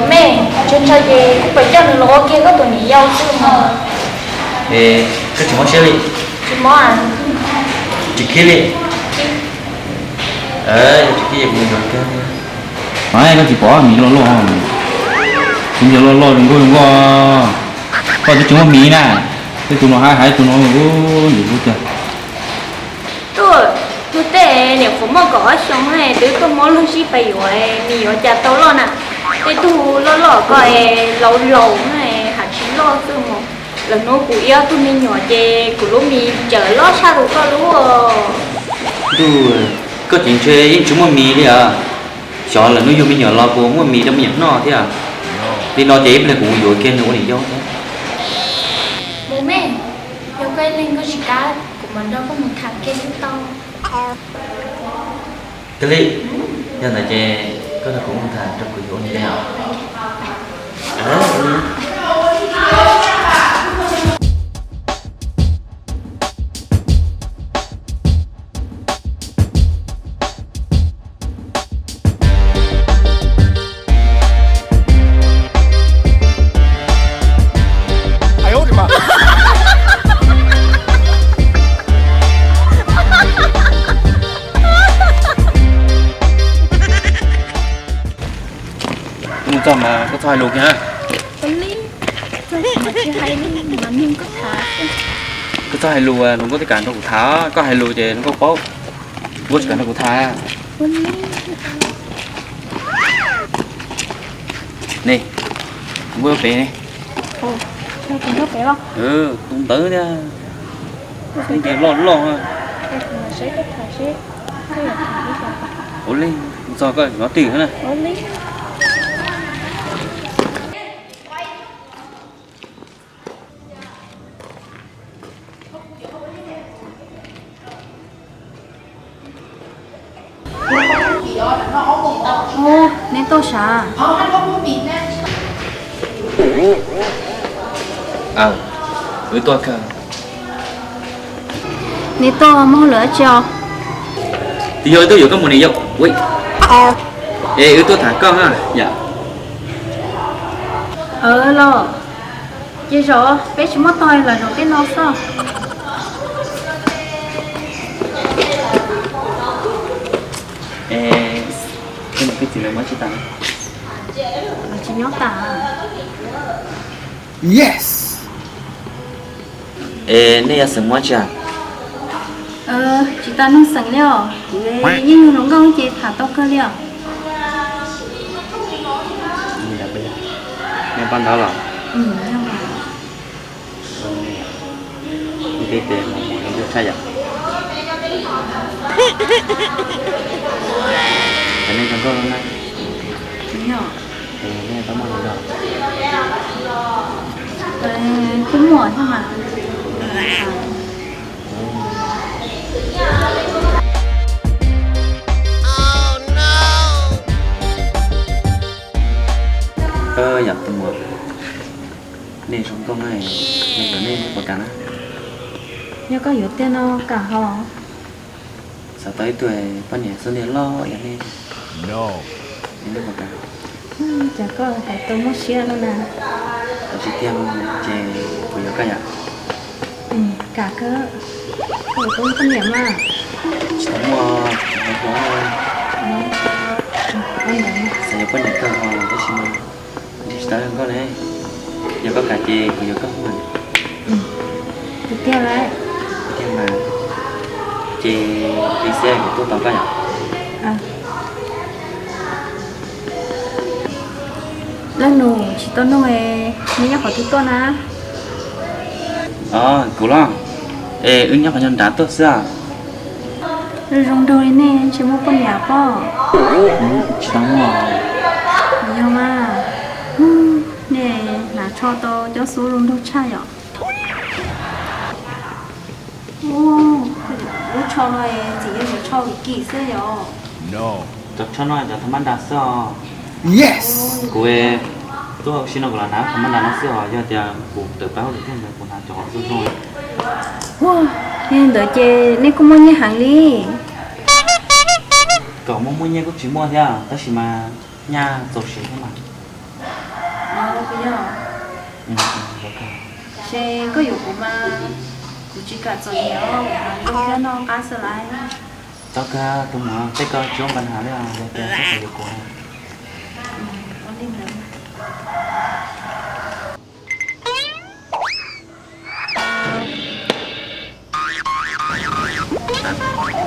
Mej, ntshe ntshe ces kuv pab coj nws los ua kiag koj tus niam yau xwb mog. Es koj tsis mob siab li? Tsis mob. Tsis khib li? Yog tsis khib ces kuv mus yuav kiag. Koj tsis pom miv loj loj, kuv yog loj loj zoo nkauj zoo nkauj, koj twb tsis muaj miv na. Tej tus no hais hais tus no, nws ua cas. Tuaj, tug tej niam qhuav muaj kaum ob xyoo twb tuaj muab luag sib pab yuav, nws yuav cas tau loj na. Tej tug loj loj koj laus laus na, hais tsis loj xwb mog. Lwm hnub kuv ib ob tug me nyuam ces kuv lub mis tseem loj tshaj tus koj lub. Ntuj, koj tseem ntshe yeej tsis muaj mis li os. Xyov lwm hnub yug me nyuam los puas muaj mis rau me nyuam noj thiab. Li no ces ib pliag kuv mus yuav kiag nws ua niam yau thiab. Mus mej, yog koj ib leeg koj tsis kam, kuv mam nrog koj mus tham kiag xwb tau. Kali, yog ntawd ces koj nrog kuv mus tham rau kuv yuav ua niam yau. Mus txog mas koj txhob hais lus kiag. Koj txhob hais lus, hluas nkauj tsis kam nrog kuv tham, koj hais lus ces hluas nkauj paub, hluas nkauj tsis kam nrog kuv tham. Ne, hluas nkauj pem ne. Tus ntawd thiab, nce loj loj. Ua li, txog koj hnov twg na. Neb tuaj sav? Wb tuaj kawg. Neb tuaj muaj hauj lwm dab tsi os? Twb yog wb tuaj yuav koj mus ne yom. Es wb tuaj tham koj na yom. Los, ces zaum peb tsis muaj tog los zaum tej no xwb. Es koj niam koj txiv lawv mus tsis tas? Lawv tsis nyob tas. Yes. Es nej yog xeem Hmoob tsi? Tsis tas neeg xeem li os, kuv yeej yog hluas nkauj ces tham tau kawg li os. Nej pab ntawd los? Ib teb tes mus mus zoo nkauj tshaj yom. Cas nej zoo nkauj na? Nej tau muaj hluas nraug? Kuj muaj thiab mas. Yog tus muam, nej zoo nkauj na, nej yuav nej puas kam na? Yog koj yuav tiag no kam ho. Xav tau ib tug poj niam xub ntiag loj yog nej, nej puas kam? Cas koj hais tau muaj siab no na. Tsis tiag ces kuv yuav koj yom. Kam kawg, koj yuav tau poj niam mas. Tsis tau muaj, tsis tau muaj. Xav yuav poj niam kawg ho tab sis mas tsis tau zoo nkauj ne. Yog koj kam ces kuv yuav koj mas. Tiag tiag lawm. Tiag mas. Ces tij xia kuv tuaj tos koj yom. Leej nus tsis tau nug, neb nyob qhov twg tuaj na? Kuv los, es wb nyob qhov nyob nrad tuaj xwb. Zoo nraug li nej ntshe muaj poj niam pob? Tsis tau muaj. Yog mas, nej hnav tsho tau cov xub zoo nraug tshaj yom. Lub tsho no txim yog cov tsho Vim Kim xwb yom. Cov tsho no cov tha mab nra xwb os. Kuv tuaj ua si no kuv los hnav tha mab nra no xwb os, yog tias kuv tawm plaws hauj lwm thiab ntawd kuv hnav cov qhov zoo zoo. Yog li ntawd ces nej kuj muaj nyiaj heev li. Kom muaj muaj nyiaj kuj tsis muaj thiab tab sis mas nyaj txaus siv thiab mas. Yog, ces koj yuav kuv mas kuv tsis kam txom nyem os, kuv hais koj thiab noj qab xwb laiv. Txhob kawg tus muam, tej ko tsis muaj npa nhas li os, yog tias koj yuav kuv.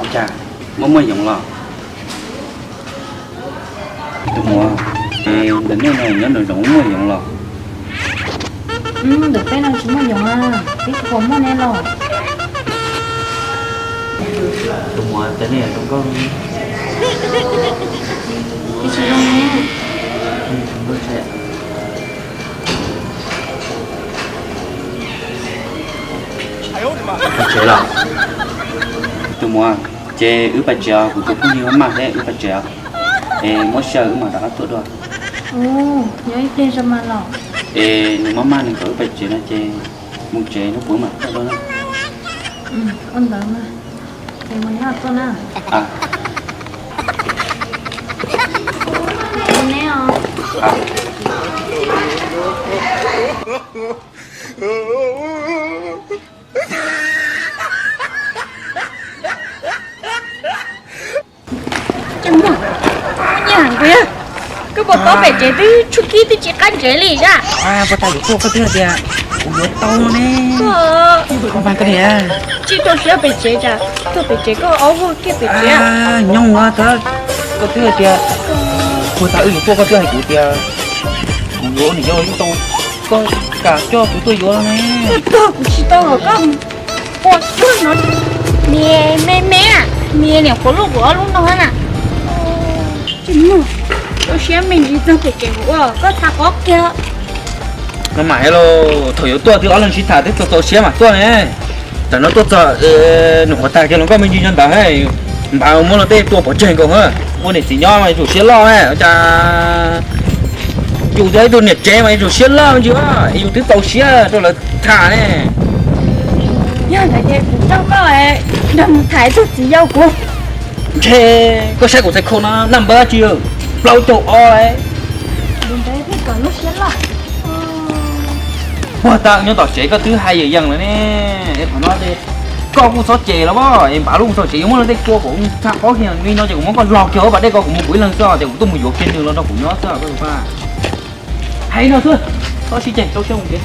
Ua cas, muaj muaj yoov los? Tus muam, ntawm nej no nyob nraum zoov muaj yoov los? Ntawm peb no tsis muaj yoov, peb tsis pom muaj ne los. Tus muam, cas nej zoo nkauj, tsis zoo ne. Pais tsev los? Tus muam, ces wb pais tsev os, kuv tus phooj ywg maj thiab, wb pais tsev os. Es muab sij hawm wb mam rov qab tuaj dua. Nyob ib pliag tso mas los. Es nws maj maj nws kom wb pais tsev no ces mus tsev hnub puav mam tuaj dua na. Ua ntawd mas, ces mus nyob tuaj na. Neb os. Ces muaj, muaj nyiaj heev puas yog? Koj puas paub pem tsev twb tshuab kib twb tsis qab ntsev li sas. Puas tas yuav tuaj koj twb hais tias kuv yuav tau no ne. Koj, koj niam, tsis tau siab pem tsev tsam tuaj pem tsev koj ob vuag kiag pem tsev. Nyob ua tag, koj twb hais tias puas tas wb yuav tuaj koj twb hais kuv tias kuv yuav niam yau ib tau, koj kam coj kuv tuaj yuav no ne. Koj tuag kuv tsis tau kom koj ua tuag no. Niam me me, niam niam quav luj kuv ob lub no na. Tsis muaj, txaus siab me ntsis txog pem tsev kuv ua koj txha qov kiag. No mas los thaum yuav tuaj twb ob leeg sib tham twb txaus txaus siab mam tuaj ne. Tam no tuaj txog nws qhuav tag kiag los nkauj me ntsis nyob ntawd, npaj muab los tej tua pov tseg nkaus, ua niam txiv nyob mas yuav tsum siab loj na, cas yus yog ib tug niam tsev mas yuav tsum siab loj me ntsis, yus twb txaus siab rau lawv tham ne. Yog ntawd ces kuv coj koj nrog mus tham ib tug txiv yau kuv. Ntshe koj saib kuv txhais khau no naj npawb dab tsi, plaub caug ob. Puag ta nyob tom tsev koj twb hais yees yees lawm ne. Es qhov no ces koj kuj txhob cem los as, es npaj lub mus txog tsev yuav muab luag tej tua kom txha qhov kiag li no ces kuv muab koj los kiag hauv pas dej ko, kuv mus kuv ib leeg xwb ces kuv tuaj mus yuav kiag nws los nrog kuv nyob xwb koj pa. Hais no xwb, txhob sib ceg, txhob sib mus kev.